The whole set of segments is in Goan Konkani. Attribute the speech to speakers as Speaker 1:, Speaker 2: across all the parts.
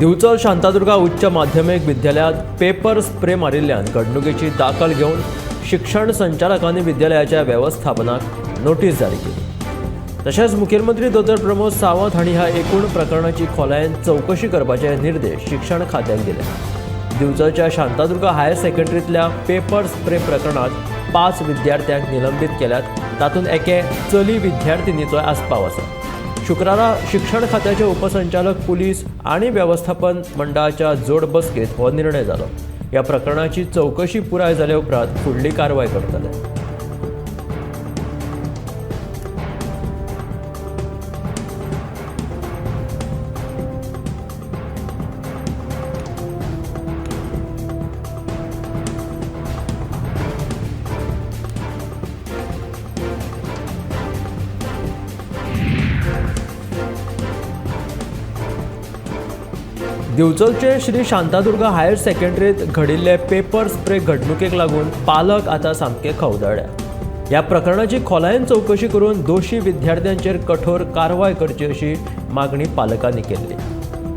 Speaker 1: दिवचल शांतादुर्गा उच्च माध्यमिक विद्यालयात पेपर स्प्रे मारिल्ल्यान घडणुकेची दाखल घेवन शिक्षण संचालकांनी विद्यालयाच्या वेवस्थापनाक नोटीस जारी केली. तशेंच मुखेलमंत्री दोतोर प्रमोद सावंत हांणी ह्या एकूण प्रकरणाची खोलायेन चवकशी करपाचे निर्देश शिक्षण खात्याक दिले. दिवचलच्या शांतादुर्गा हायर सेकंडरींतल्या पेपर स्प्रे प्रकरणात 5 विद्यार्थ्यांक निलंबीत केल्यात. तातूंत एके चली विद्यार्थिनीचो आस्पाव आसा. शुक्रारा शिक्षण खात्याचे उपसंचालक पुलीस आनी वेवस्थापन मंडळाच्या जोड बसकेत हो निर्णय जालो. ह्या प्रकरणाची चवकशी पुराय जाले उपरांत फुडली कारवाय करतले. दिवचलचे श्री शांतादुर्गा हायर सेकंडरीत घडिल्ले पेपर स्प्रे घडणुकेक लागून पालक आतां सामके खवदळ्ळे. ह्या प्रकरणाची खोलायेन चवकशी करून दोशी विद्यार्थ्यांचेर कठोर कारवाय करची अशी मागणी पालकांनी केल्ली.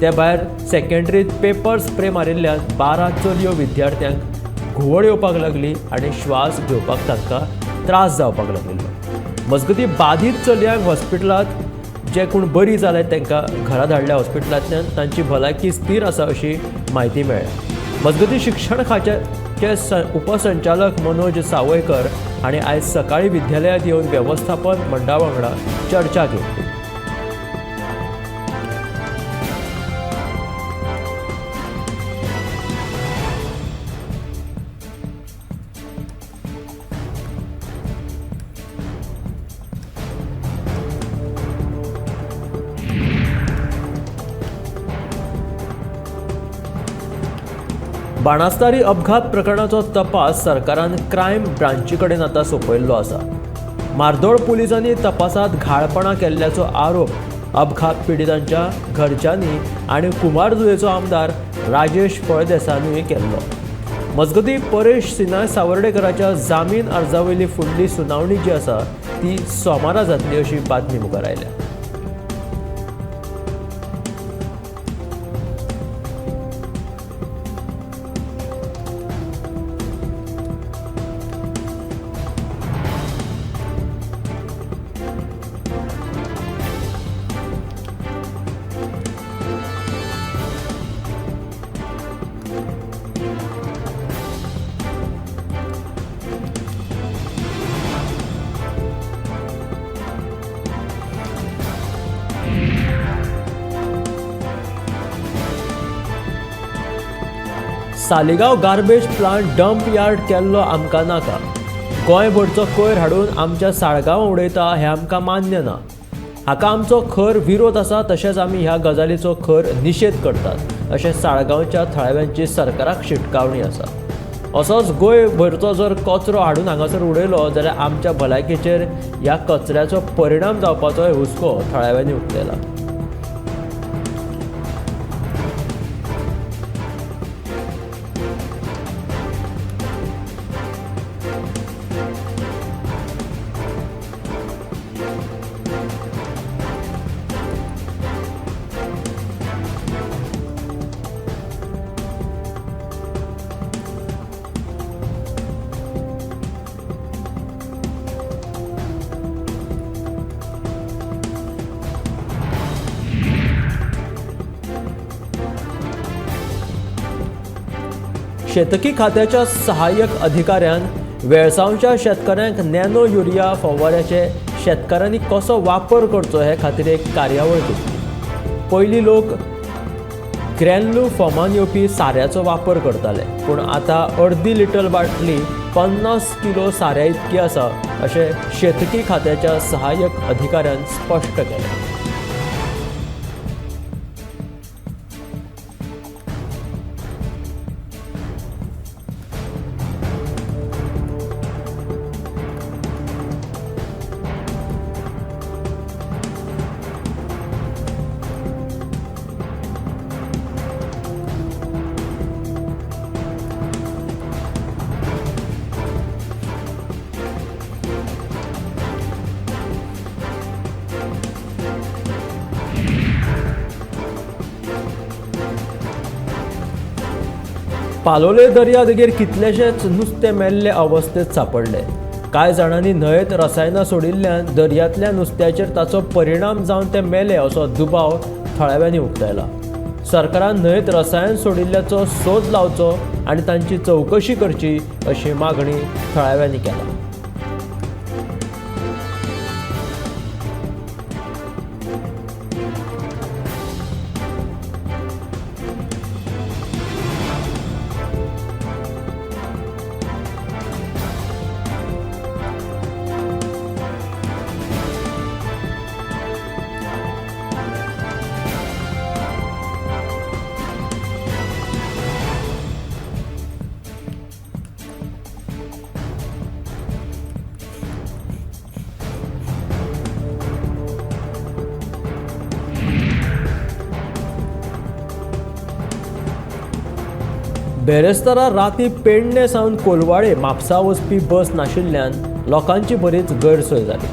Speaker 1: ते भायर सेकंडरीत पेपर स्प्रे मारिल्ल्यान 12 चलयो विद्यार्थ्यांक घुंवळ येवपाक लागली आनी श्वास घेवपाक तांकां त्रास जावपाक लागिल्लो. मजगतीं बाधीत चलयांक हॉस्पिटलांत जे कोण बरी जाले तांकां घरा धाडल्या. हॉस्पिटलांतल्यान तांची भलायकी स्थिर आसा अशी म्हायती मेळ्ळ्या. मजगतीं शिक्षण खात्याचे उपसंचालक मनोज सावयकर हांणी आयज सकाळीं विद्यालयांत येवन वेवस्थापन मंडळा वांगडा चर्चा केली. बाणास्तारी अपघात प्रकरणाचो तपास सरकारान क्रायम ब्रांची कडेन आतां सोंपयल्लो आसा. मार्दोळ पुलिसांनी तपासात घाळपणां केल्ल्याचो आरोप अपघात पिडितांच्या घरच्यांनी आनी कुमारजुवेचो आमदार राजेश फळदेसानूय केल्लो. मजगतीं परेश सिनाय सावर्डेकराच्या जामीन अर्जावयली फुडली सुनावणी जी आसा ती सोमारा जातली अशी बातमी मुखार आयल्या. Saligao garbage plant dump yard केल्लो आमकां नाका. गोंयभरचो कोयर हाडून आमच्या साळगांवां उडयता हें आमकां मान्य ना. हाका आमचो खर विरोध आसा, तशेंच आमी ह्या गजालीचो खर निशेध करतात अशें साळगांवच्या थळाव्यांची सरकाराक शिटकावणी आसा. असोच गोंयभरचो जर कचरो हाडून हांगासर उडयलो जाल्यार आमच्या भलायकेचेर ह्या कचऱ्याचो परिणाम जावपाचोय हुस्को थळाव्यांनी उक्तायला. शेतकी खात्याच्या सहाय्यक अधिकाऱ्यान वेळसांवच्या शेतकऱ्यांक नॅनो युरिया फवाऱ्याचे शेतकारांनी कसो वापर करचो हे खातीर एक कार्यावळ घेतली. पयलीं लोक ग्रॅन्यू फॉर्मान येवपी साऱ्याचो वापर करताले, पूण आतां अर्दी लिटर बाटली 50 किलो साऱ्या इतकी आसा अशें शेतकी खात्याच्या सहाय्यक अधिकाऱ्यान स्पश्ट केलें. पालोले दर्यादेगेर कितलेशेच नुस्तें मेल्ले अवस्थेत सांपडले. कांय जाणांनी न्हंयेत रसायनां सोडिल्ल्यान दर्यांतल्या नुस्त्याचेर ताचो परिणाम जावन ते मेले असो दुबाव थळाव्यांनी उक्तायला. सरकारान न्हंयेत रसायन सोडिल्ल्याचो सोद लावचो आनी तांची चवकशी करची अशी मागणी थळाव्यांनी केल्या. बेरेस्तारा राती पेडणे सावन कोलवाळे म्हापसा वचपी बस नाशिल्ल्यान लोकांची बरीच गैरसोय जाली.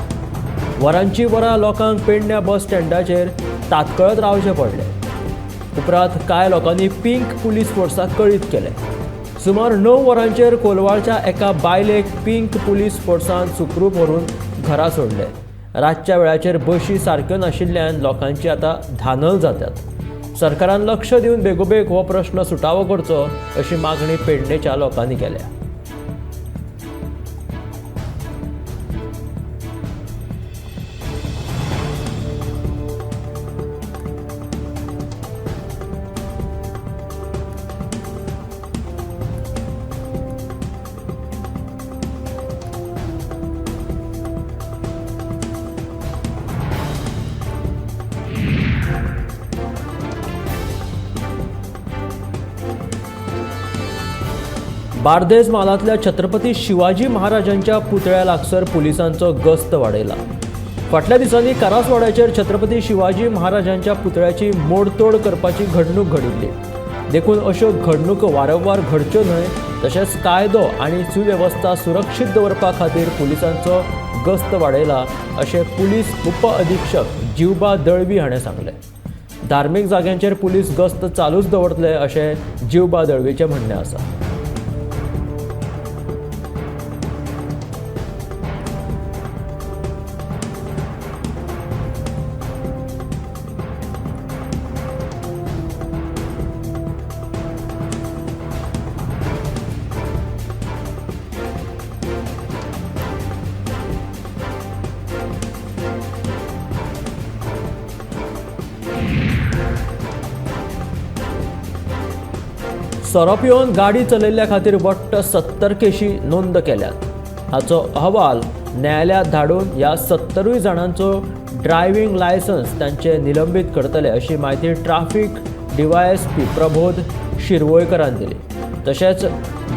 Speaker 1: वरांची वरां लोकांक पेडण्या बस स्टँडाचेर तात्कळत रावचें पडलें. उपरांत कांय लोकांनी पिंक पुलीस फोर्साक कळीत केलें. सुमार 9 वरांचेर कोलवाळच्या एका बायलेक पिंक पुलीस फोर्सान सुखरूप व्हरून घरा सोडलें. रातच्या वेळाचेर बशी सारक्यो नाशिल्ल्यान लोकांची आतां धानल जातात. सरकारान लक्ष दिवन बेगोबेग हो प्रश्न सुटावो करचो अशी मागणी पेडणेच्या लोकांनी केल्या. बार्देस म्हालांतल्या छत्रपती शिवाजी महाराजांच्या पुतळ्या लागसर पुलिसांचो गस्त वाडयला. फाटल्या दिसांनी करासवाड्याचेर छत्रपती शिवाजी महाराजांच्या पुतळ्याची मोडतोड करपाची घडणूक घडिल्ली. देखून अश्यो घडणुको वारंवार घडच्यो न्हय तशेंच कायदो आनी सुवेवस्था सुरक्षीत दवरपा खातीर पुलिसांचो गस्त वाडयला अशें पुलीस उप अधीक्षक जिवबा दळवी हाणें सांगलें. धार्मीक जाग्यांचेर पुलीस गस्त चालूच दवरतले अशें जिवबा दळवीचें म्हणणें आसा. सोरो पिवन गाडी चलयल्ल्या खातीर वट्ट 70 केशी नोंद केल्यात. हाचो अहवाल न्यायालयात धाडून ह्या 70 जाणांचो ड्रायव्हिंग लायसन्स तांचे निलंबीत करतले अशी म्हायती ट्राफीक डीवायएसपी प्रबोध शिरवयकरान दिली. तशेंच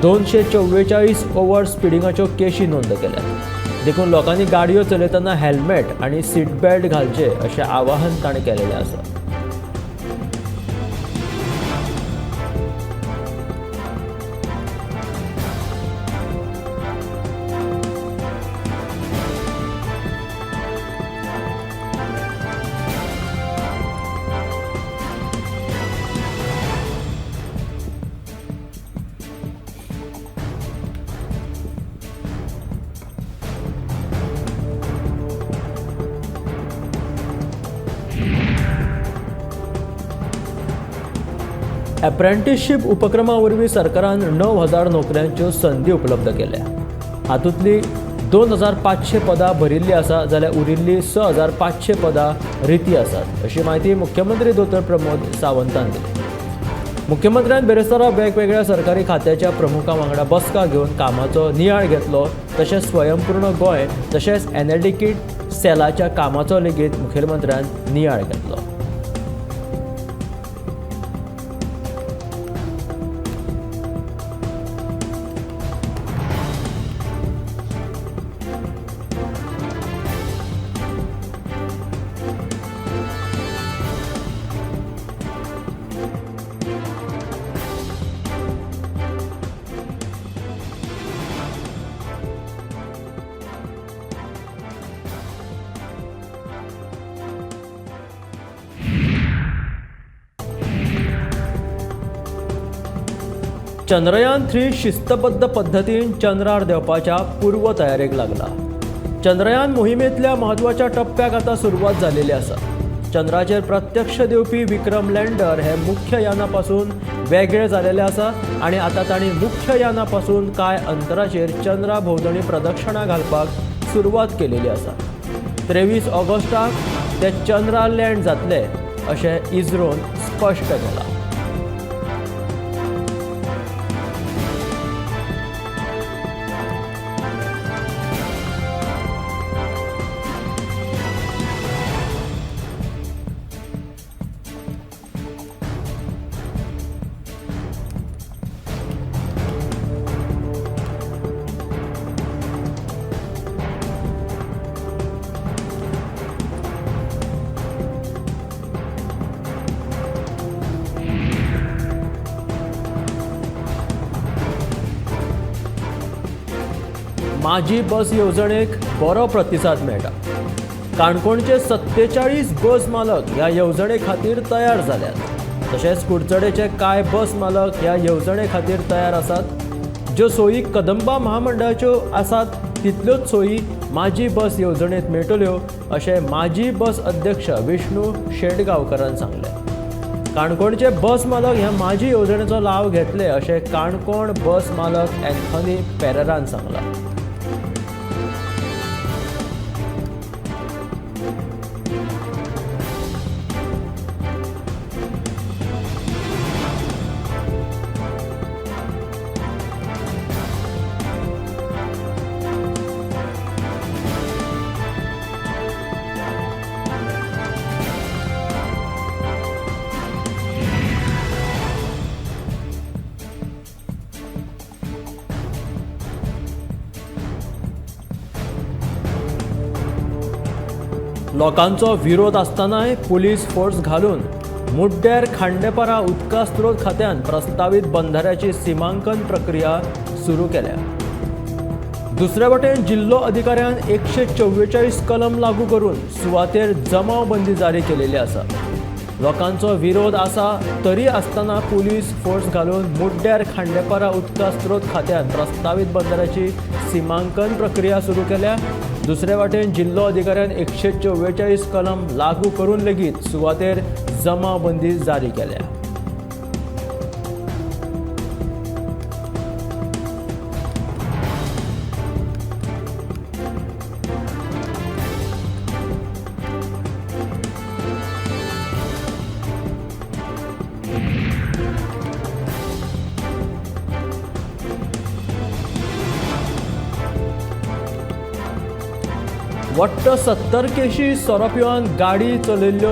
Speaker 1: 244 ओव्हर स्पिडिंगाच्यो केशी नोंद केल्यात. देखून लोकांनी गाडयो चलयतना हेल्मेट आनी सीट बेल्ट घालचे अशें आवाहन ताणें केलेलें आसा. अप्रेंटिसशीप उपक्रमा वरवीं सरकारान 9,000 नोकऱ्यांच्यो संदी उपलब्ध केल्या. हातूंतली 2,500 पदां भरिल्लीं आसा जाल्यार उरिल्लीं 6,500 पदां रिती आसात अशी म्हायती मुख्यमंत्री दोतोर प्रमोद सावंतान दिली. मुख्यमंत्र्यान बेरेस्तारा वेगवेगळ्या सरकारी खात्याच्या प्रमुखां वांगडा बसका घेवन कामाचो नियाळ घेतलो. तशेंच स्वयंपूर्ण गोंय तशेंच एनएलडीकिट सेलाच्या कामाचो लेगीत मुखेलमंत्र्यान नियाळ घेतलो. चंद्रयान 3 शिस्तबद्ध पद्दतीन चंद्रार देंवपाच्या पूर्व तयारेक लागला. चंद्रयान मोहिमेंतल्या म्हत्वाच्या टप्प्याक आतां सुरवात जाल्ली आसा. चंद्राचेर प्रत्यक्ष देंवपी विक्रम लँडर हे मुख्य याना पासून वेगळे जालेले आसा आनी आतां तांणी मुख्य याना पासून कांय अंतराचेर चंद्रा भोंवतणी प्रदक्षिणा घालपाक सुरवात केलेली आसा. 23 ऑगस्टाक ते चंद्रार लँड जातले अशें इस्रोन स्पश्ट केलां. माझी बस येवजणेक बरो प्रतिसाद मेळटा. काणकोणचे 47 बस मालक ह्या येवजणे खातीर तयार जाल्यात. तशेंच कुडचडेचे कांय बस मालक ह्या येवजणे खातीर तयार आसात. ज्यो सोयी कदंबा महामंडळाच्यो आसात तितल्योच सोयी माझी बस येवजणेंत मेळटल्यो अशें माझी बस अध्यक्ष विष्णू शेटगांवकरान सांगलें. काणकोणचे बस मालक ह्या माझी येवजणेचो लाव घेतले अशें काणकोण बस मालक अँथनी पेरेरान सांगलां. लोकांचो विरोध आसतनाय पुलीस फोर्स घालून मुड्डेर खांडेपारा उदका स्रोत खात्यान प्रस्तावीत बंधाऱ्याची सीमांकन प्रक्रिया सुरू केल्या. दुसरे वटेन जिल्लो अधिकाऱ्यान 144 कलम लागू करून सुवातेर जमावबंदी जारी केलेली आसा. लोकांचो विरोध आसा तरी आसतना पुलीस फोर्स घालून मुड्डेर खांडेपारा उदका स्रोत खात्यान प्रस्तावीत बंधाऱ्याची सीमांकन प्रक्रिया सुरू केल्या. दुसरे वाटेन जिल्लो अधिकाऱ्यान 144 कलम लागू करून लेगीत सुवातेर जमावबंदी जारी केल्या. वट्ट 70 केशी सोरो पिवन गाडी चलयल्ल्यो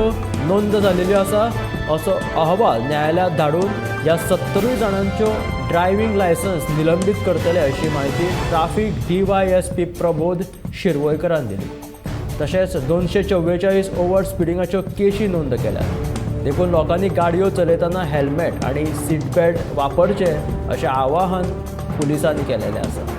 Speaker 1: नोंद जाल्ल्यो आसा असो अहवाल न्यायालयात धाडून ह्या 70 जाणांच्यो ड्रायव्हिंग लायसन्स निलंबीत करतले अशी म्हायती ट्राफीक DYSP Prabodh शिरवयकरान दिली. तशेंच 244 ओव्हर स्पिडिंगाच्यो केशी नोंद केल्यात. देखून लोकांनी गाडयो चलयतना हेल्मेट आनी सीट बेल्ट वापरचे अशें आवाहन पुलिसांनी केलेलें आसा.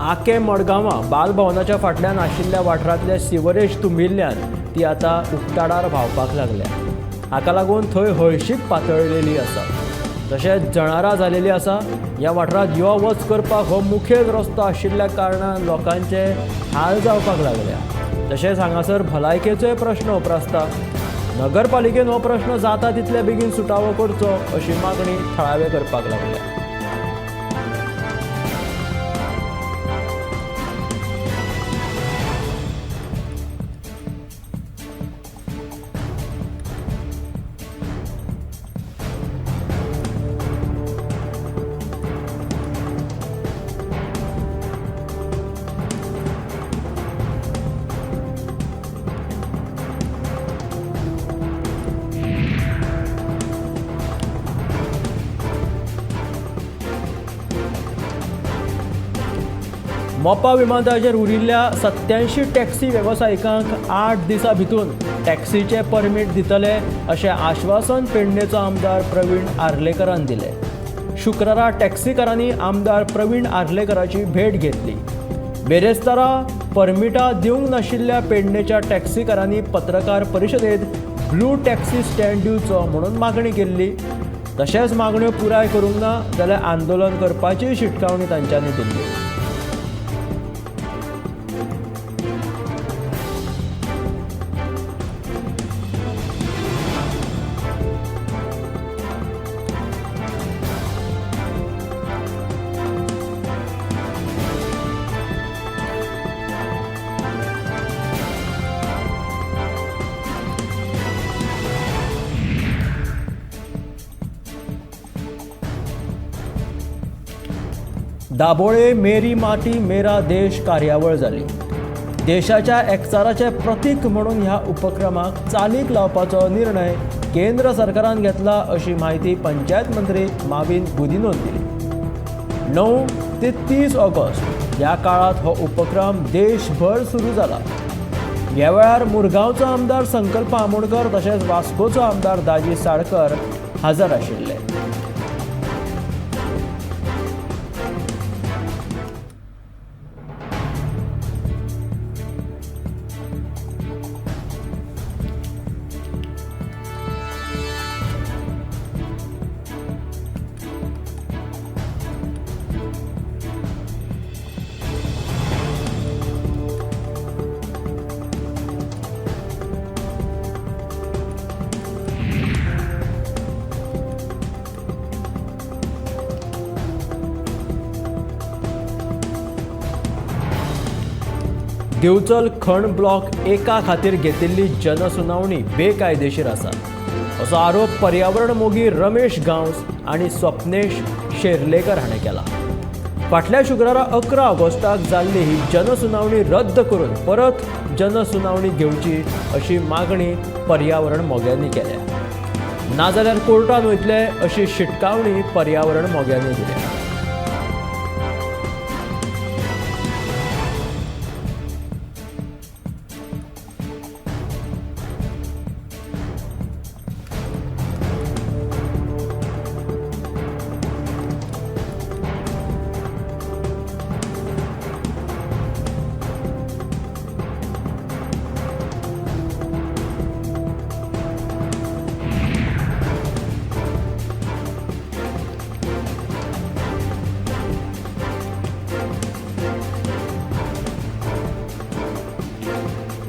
Speaker 1: आके मडगांवां बालभवनाच्या फाटल्यान आशिल्ल्या वाठारांतले सिवरेज तुंबिल्ल्यान ती आतां उक्ताडार व्हांवपाक लागल्या. हाका लागून थंय हळशीक पातळलेली आसा. तशेंच जळारां जालेली आसा. ह्या वाठारांत यो वच करपाक हो मुखेल रस्तो आशिल्ल्या कारणान लोकांचे हाल जावपाक लागल्या. तशेंच हांगासर भलायकेचोय प्रश्न उप्रासता. नगरपालिकेन हो प्रश्न जाता तितले बेगीन सुटावो करचो अशी मागणी थळावे करपाक लागल्या. मोपा विमानतळाचेर उरिल्ल्या 87 टॅक्सी वेवसायिकांक 8 दिसां भितून टॅक्सीचे परमीट दितले अशें आश्वासन पेडणेचो आमदार प्रवीण आर्लेकरान दिलें. शुक्रारा टॅक्सीकारांनी आमदार प्रवीण आर्लेकराची भेट घेतली. बेरेस्तारा परमिटां दिवंक नाशिल्ल्या पेडणेच्या टॅक्सीकारांनी पत्रकार परिशदेंत ब्लू टॅक्सी स्टँड दिवचो म्हणून मागणी केल्ली. तशेंच मागण्यो पुराय करूंक ना जाल्यार आंदोलन करपाची शिटकावणी तांच्यांनी दिल्ली. दाबोळे मेरी माटी मेरा देश कार्यावळ जाली. देशाच्या एकचाराचें प्रतीक म्हणून ह्या उपक्रमाक चालीक लावपाचो निर्णय केंद्र सरकारान घेतला अशी म्हायती पंचायत मंत्री माविन गुदिनोन दिली. 9 ते 30 ऑगस्ट ह्या काळांत हो उपक्रम देशभर सुरू जाला. ह्या वेळार मुरगांवचो आमदार संकल्प आमोणकर तशेंच वास्कोचो आमदार दाजी साळकर हजर आशिल्ले. दिवचल खण ब्लॉक एका खातीर घेतिल्ली जनसुनावणी बेकायदेशीर आसा असो आरोप पर्यावरण मोगी रमेश गांवस आनी स्वप्नेश शेर्लेकर हाणें केला. फाटल्या शुक्रारा 11 ऑगस्टाक जाल्ली ही जनसुनावणी रद्द करून परत जनसुनावणी घेवची अशी मागणी पर्यावरण मोग्यांनी केल्या. नाजाल्यार कोर्टान वयतले अशी शिटकावणी पर्यावरण मोग्यांनी दिल्या.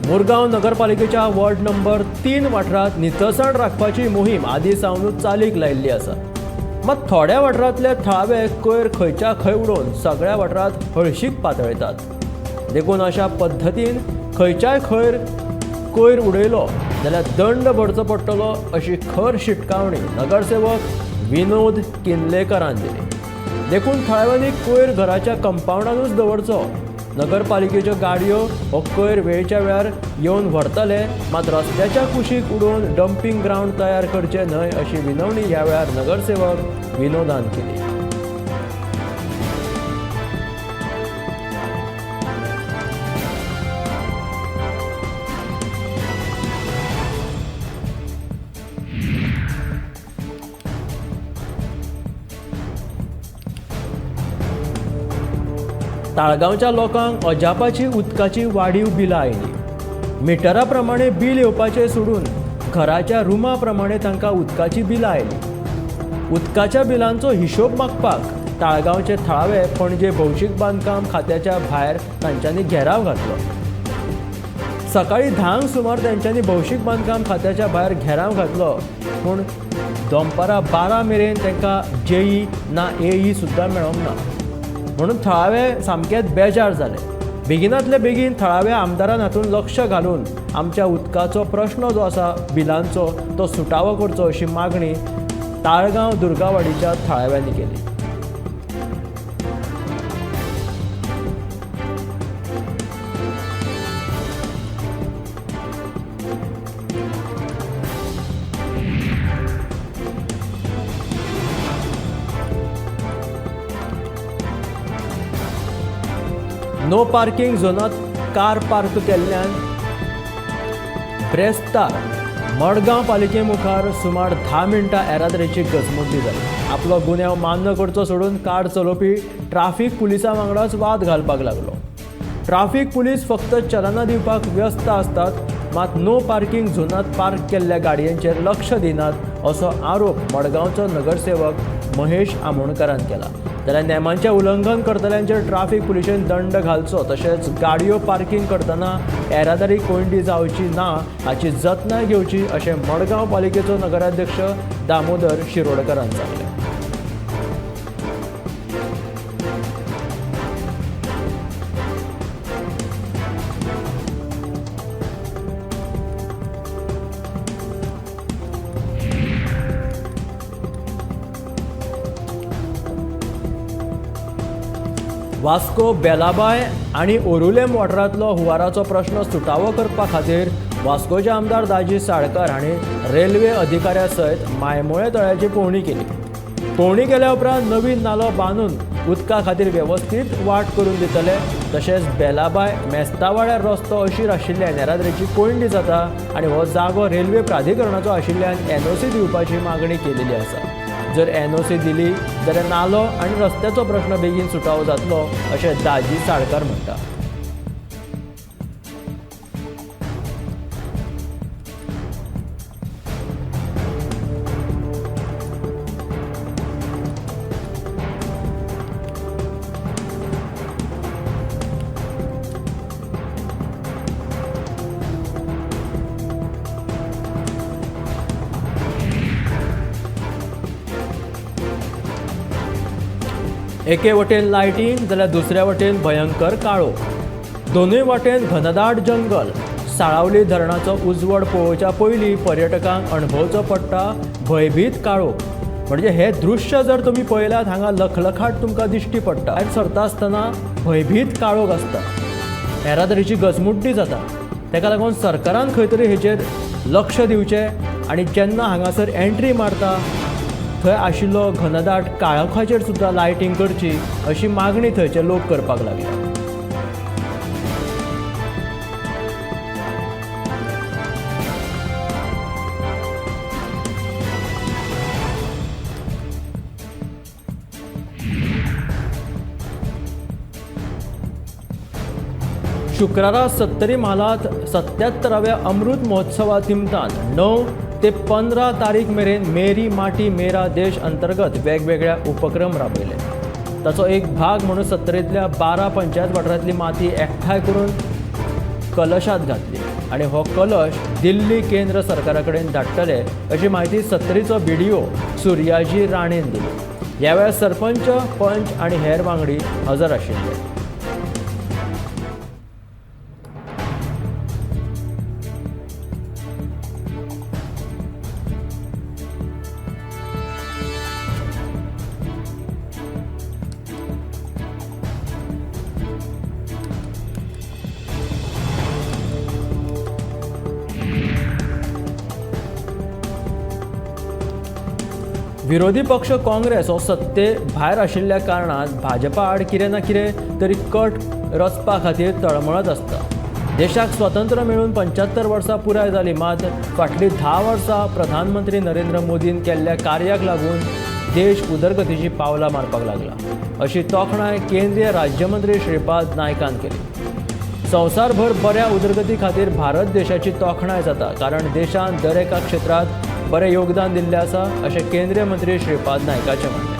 Speaker 1: मुरगांव नगरपालिकेच्या वॉर्ड नंबर 3 वाठारांत नितळसाण राखपाची मोहीम आदी सावनूच चालीक लायिल्ली आसा. मात थोड्या वाठारांतले थळावे कोयर खंयच्या खंय उडोवन सगळ्या वाठारांत हळशीक पातळतात. देखून अशा पद्दतीन खंयच्याय खंय कोयर उडयलो जाल्यार दंड भरचो पडटलो अशी खर शिटकावणी नगरसेवक विनोद किनलेकरान दिली. देखून थळाव्यांनी कोयर घराच्या कंपावंडानूच दवरचो. नगरपालिकेच्यो गाडयो हो कोयर वेळच्या वेळार येवन व्हरतले, मात रस्त्याच्या कुशीक उडोवन डम्पिंग ग्रावंड तयार करचे न्हय अशी विनवणी ह्या वेळार नगरसेवक विनोदान केली. ताळगांवच्या लोकांक अजापाची उदकाची वाडीव बिलां आयली. मिटरा प्रमाणे बील येवपाचें सोडून घराच्या रुमा प्रमाणे तांकां उदकाची बिलां आयली. उदकाच्या बिलांचो हिशोब मागपाक ताळगांवचे थळावे पणजे भौशीक बांदकाम खात्याच्या भायर तांच्यांनी घेराव घातलो. सकाळी 10 सुमार तांच्यांनी भौशीक बांदकाम खात्याच्या भायर घेराव घातलो, पूण दनपारां 12 मेरेन तांकां जेई ना एई सुद्दां मेळोंक ना. म्हणून थळावे सामकेच बेजार जाले. बेगिनातले बेगीन थळाव्या आमदारान हातूंत लक्ष घालून आमच्या उदकाचो प्रश्न जो आसा बिलांचो तो सुटावो करचो अशी मागणी ताळगांव दुर्गावाडीच्या थळाव्यांनी केली. नो पार्किंग झोनांत कार पार्क केल्ल्यान ब्रेस्तार मडगांव पालिके मुखार सुमार 10 मिनटां येरादारीची गजमुड्डी जाली. आपलो गुन्यांव मान्य करचो सोडून कार चलोवपी ट्राफीक पुलिसां वांगडाच वाद घालपाक लागलो. ट्राफीक पुलीस फक्त चलना दिवपाक व्यस्त आसतात, मात नो पार्किंग झोनांत पार्क केल्ल्या गाडयांचेर लक्ष दिनात असो आरोप मडगांवचो नगरसेवक महेश आमोणकारान केला. जाल्यार नेमांचें उल्लंघन करतल्यांचेर ट्राफीक पुलिशेन दंड घालचो, तशेंच गाडयो पार्किंग करतना येरादारी कोंयडी जावची ना हाची जतनाय घेवची अशें मडगांव पालिकेचो नगराध्यक्ष दामोदर शिरोडकरान सांगलें. वास्को बेलाबाय आनी ओरुलेम वाठारांतलो हुंवाराचो प्रश्न सुटावो करपा खातीर वास्कोचे आमदार दाजी साळकार हांणी रेल्वे अधिकाऱ्या सयत मायमोळे तळ्याची पळोवणी केली. पळोवणी केल्या उपरांत नवीन नालो बांदून उदका खातीर वेवस्थीत वाट करून दितले, तशेंच बेलाबाय मेस्तावाड्यार रस्तो अशीर आशिल्ल्यान येरादारीची कोंयडी जाता आनी हो जागो रेल्वे प्राधिकरणाचो आशिल्ल्यान एनओसी दिवपाची मागणी केलेली आसा. जर एनओसी दिली जाल्यार नालो आनी रस्त्याचो प्रश्न बेगीन सुटावो जातलो अशें दाजी साळकार म्हणटा. एके वटेन लायटींग जाल्यार दुसऱ्या वटेन भयंकर काळोख, दोनूय वाटेन घनदाट जंगल. साळावली धरणाचो उजवड पळोवच्या पयलीं पर्यटकांक अणभवचो पडटा भयभीत काळोख. म्हणजे हे दृश्य जर तुमी पळयल्यात हांगा लखलखाट तुमकां दिश्टी पडटा. भायर सरता आसतना भयभीत काळोख आसता, येरादारीची गजमुड्डी जाता. ताका लागून सरकारान खंय तरी हेचेर लक्ष दिवचें आनी जेन्ना हांगासर एंट्री मारता थंय आशिल्लो घनदाट काळोखाचेर सुद्दां लायटींग करची अशी मागणी थंयचे लोक करपाक लागले. शुक्रारा सत्तरी म्हालांत 77व्या अमृत महोत्सवा निमतान 9 ते 15 तारीख मेरेन मेरी माटी मेरा देश अंतर्गत वेगवेगळ्या उपक्रम राबयले. ताचो एक भाग म्हणून सत्तरींतल्या 12 पंचायत वाठारांतली माती एकठांय करून कलशात घातली आनी हो कलश दिल्ली केंद्र सरकारा कडेन धाडटले अशी म्हायती सत्तरीचो बीडीओ सुर्याजी राणेन दिली. ह्या वेळार सरपंच, पंच आनी हेर वांगडी हजर आशिल्ले. विरोधी पक्ष काँग्रेस हो सत्ते भायर आशिल्ल्या कारणान भाजपा आड कितें ना कितें तरी कट रचपा खातीर तळमळत आसता. देशाक स्वातंत्र्य मेळून 75 वर्सां पुराय जाली, मात फाटलीं 10 वर्सां प्रधानमंत्री नरेंद्र मोदीन केल्ल्या कार्याक लागून देश उदरगतीची पावलां मारपाक लागला अशी तोखणाय केंद्रीय राज्यमंत्री श्रीपाद नायकान केली. संवसारभर बऱ्या उदरगती खातीर भारत देशाची तोखणाय जाता, कारण देशान दर एका क्षेत्रांत बरें योगदान दिल्लें आसा अशें केंद्रीय मंत्री श्रीपाद नायकाचें म्हणणें.